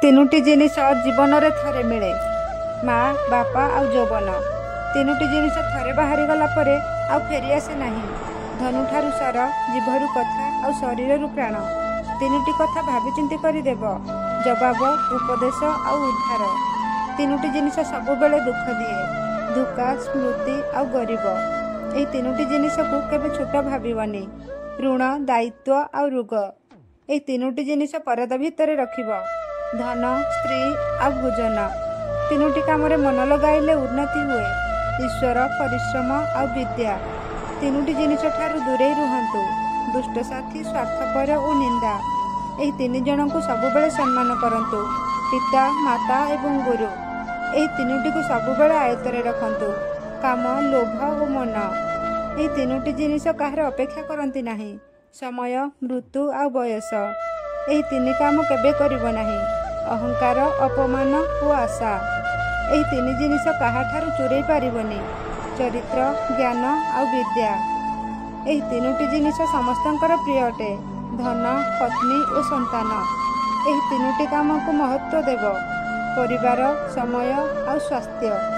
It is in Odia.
ତିନୋଟି ଜିନିଷ ଜୀବନରେ ଥରେ ମିଳେ, ମା, ବାପା ଆଉ ଯୌବନ। ତିନୋଟି ଜିନିଷ ଥରେ ବାହାରିଗଲା ପରେ ଆଉ ଫେରିଆସେ ନାହିଁ। ଧନୁଠାରୁ ଶର, ଜିଭରୁ କଥା ଆଉ ଶରୀରରୁ ପ୍ରାଣ। ତିନୋଟି କଥା ଭାବିଚିନ୍ତି କରି ଦେବ, ଜବାବ, ଉପଦେଶ ଆଉ ଉଦ୍ଧାର। ତିନୋଟି ଜିନିଷ ସବୁବେଳେ ଦୁଃଖ ଦିଏ, ଧୋକା, ସ୍ମୃତି ଆଉ ଗରିବ। ଏହି ତିନୋଟି ଜିନିଷକୁ କେବେ ଛୋଟ ଭାବିବନି, ଋଣ, ଦାୟିତ୍ୱ ଆଉ ରୋଗ। ଏହି ତିନୋଟି ଜିନିଷ ପରଦା ଭିତରେ ରଖିବ, ଧନ, ସ୍ତ୍ରୀ ଆଉ ଭୋଜନ। ତିନୋଟି କାମରେ ମନ ଲଗାଇଲେ ଉନ୍ନତି ହୁଏ, ଈଶ୍ୱର, ପରିଶ୍ରମ ଆଉ ବିଦ୍ୟା। ତିନୋଟି ଜିନିଷ ଠାରୁ ଦୂରେଇ ରୁହନ୍ତୁ, ଦୁଷ୍ଟ ସାଥୀ, ସ୍ୱାର୍ଥପର ଓ ନିନ୍ଦା। ଏହି ତିନି ଜଣଙ୍କୁ ସବୁବେଳେ ସମ୍ମାନ କରନ୍ତୁ, ପିତା, ମାତା ଏବଂ ଗୁରୁ। ଏହି ତିନୋଟିକୁ ସବୁବେଳେ ଆୟତ୍ତରେ ରଖନ୍ତୁ, କାମ, ଲୋଭ ଓ ମନ। ଏହି ତିନୋଟି ଜିନିଷ କାହାର ଅପେକ୍ଷା କରନ୍ତି ନାହିଁ, ସମୟ, ମୃତ୍ୟୁ ଆଉ ବୟସ। ଏହି ତିନି କାମ କେବେ କରିବ ନାହିଁ, ଅହଙ୍କାର, ଅପମାନ ଓ ଆଶା। ଏହି ତିନି ଜିନିଷ କାହାଠାରୁ ଚୋରେଇ ପାରିବନି, ଚରିତ୍ର, ଜ୍ଞାନ ଆଉ ବିଦ୍ୟା। ଏହି ତିନୋଟି ଜିନିଷ ସମସ୍ତଙ୍କର ପ୍ରିୟ ଅଟେ, ଧନ, ପତ୍ନୀ ଓ ସନ୍ତାନ। ଏହି ତିନୋଟି କାମକୁ ମହତ୍ତ୍ୱ ଦେବ, ପରିବାର, ସମୟ ଆଉ ସ୍ୱାସ୍ଥ୍ୟ।